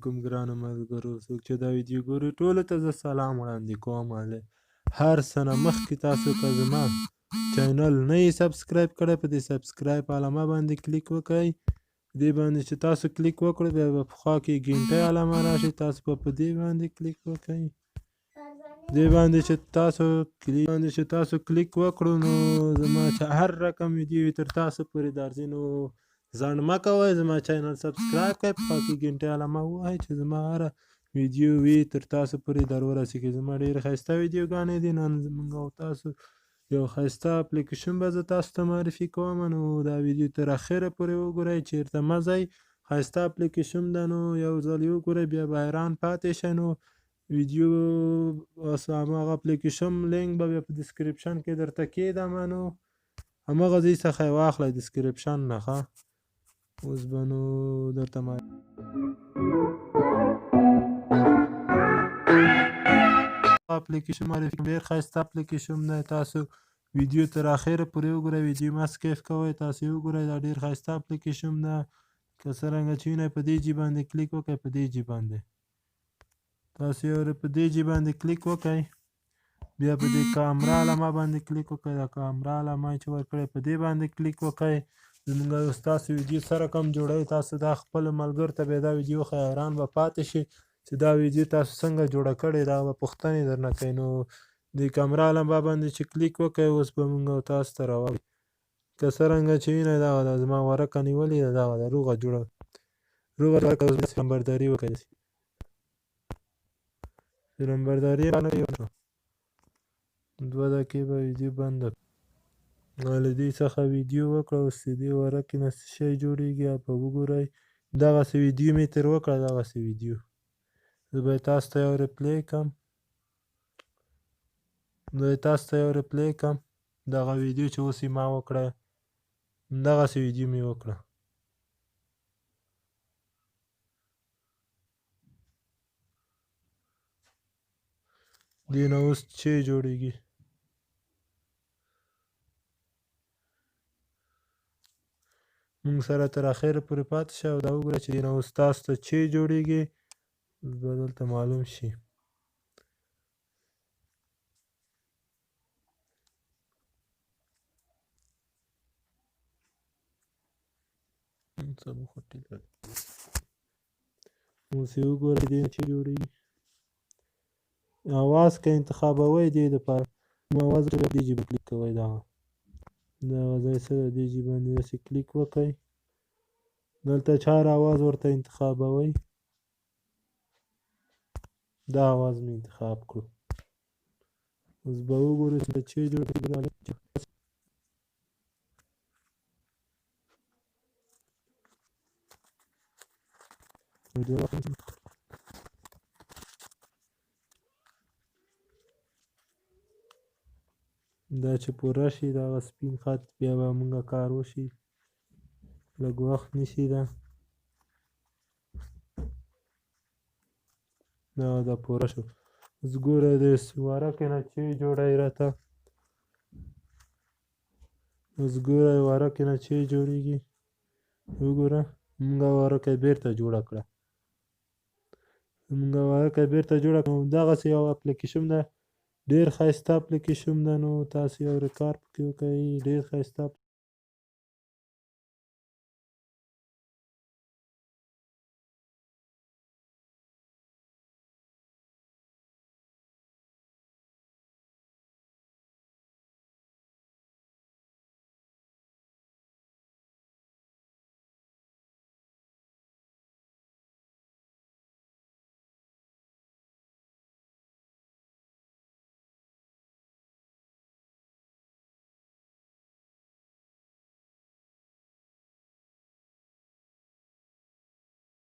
علیکم ګرانو ملګرو، څوک چې دا ویډیو ګوري ټولو ته زه سلام وړاندې کوم. هر څه نه مخکې تاسو که زما channel نه یې subscribe کړی، په دې subscribe علامه باندې کلیک وکړئ. دې باندې چې تاسو کلیک وکړئ بیا به په خوا کې ګینټۍ علامه راشي، تاسو به په دې باندې کلیک وکړئ. دې باندې چې تاسو کلیک وکړو نو زما چې هر رقم ویډیو وي تر تاسو پورې درځي. نو ځنډ مه کوئ، زما channel subscribe کړئ، په خوا کې ګینټۍ علامه ووهئ چې زما هره ویډیو وي تر تاسو پورې در ورسېږي. زما ډېرې ښایسته ویډیوګانې دي. نن زموږ او تاسو یو ښایسته اپلیکیشن به زه تاسو ته معرفي کوم. نو دا ویډیو تر اخره پورې وګورئ، چېرته مه ځئ. ښایسته اپلیکیشن ده، نو یو ځل یې وګورئ بیا به حیران پاتې شئ. نو ویډیو هماغه اپلیکیشن لینک به بیا په description کې درته کېږدم، نو هماغه ځای څخه یې واخلئ description نه. ښه اوس به نو درته اپلیکیشن معرفي کوم. ډېر ښایسته اپلیکیشن دی، تاسو ویډیو تر اخره پورې وګورئ، ویډیو مه skip کوئ، تاسو یې وګورئ. دا ډېر ښایسته اپلیکیشن ده. که څرنګه چې وینئ په دې جي باندې کلیک وکړئ، په دې جي باندې تاسو یو په دې جي باندې کلیک وکړئ، بیا په دې کامره علامه باندې کلیک وکړئ. دا کامره علامه چې ورکړی په دې باندې کلیک وکړئ. زموږ ستاسو ویډیو سره کوم جوړوي، تاسو دا خپلو ملګرو ته بیا دا ویډیو ښیي، حیران به پاتې شي چې دا ویډیو تاسو څنګه جوړه کړې، دا به پوښتنې درنه کوي. نو د کامره علامه باندې چې کلیک وکړئ اوس به موږ او تاسو ته راوړي. که څرنګه چې وینئ دغه ده زما ورقه نیولې ده، دغه ده روغه جوړه روغه جوړه. اوس فلمبرداري وکړئ، فلمبرداري 2 دقیقې به ویډیو بنده له دې څخه ویډیو وکړه. اوس د دې ورقې نه څه شی جوړېږي به وګورئ. دغسې ویډیو مې ترې وکړه، دغسې ویډیو زه به یې تاسو ته یو reply کړم، زه یې تاسو ته یو reply کړم. دغه ویډیو چې اوس یې ما وکړه دغسې ویډیو مې وکړه. دې نه اوس چې جوړېږي موږ سره تر اخره پورې پاتې شئ او دا وګورئ چې دې نه اوس تاسو ته چې جوړېږي اوس به دلته معلوم شي. اوس یې وګورئ دې نه چې جوړېږي. اواز که انتخابوئ دې دپاره اواز به دې جي کلیک کوئ، دغه دغه ځای سره دې جي باندې داسې کلیک وکړئ. دلته چار اواز ورته انتخابوئ، دا اواز مې انتخاب کړو. اوس به وګورو چې چې جوړېږي. دا چې پوره شي دغه سپین خط بیا به موږ کار وشي، لږ وخت نیسي. دا دا پوره شو. اوس ګوره د ورقې نه چې جوړوي راته، اوس ګوره ورقې نه چې جوړېږي. وګوره موږ ورقه بېرته جوړه کړه، موږ ورقه بېرته جوړه کړه. دغسې یو اپلیکیشن ده، ډېر ښایسته اپلیکیشن ده. نو تاسو یو کار پکې وکړئ، ډېر ښایسته.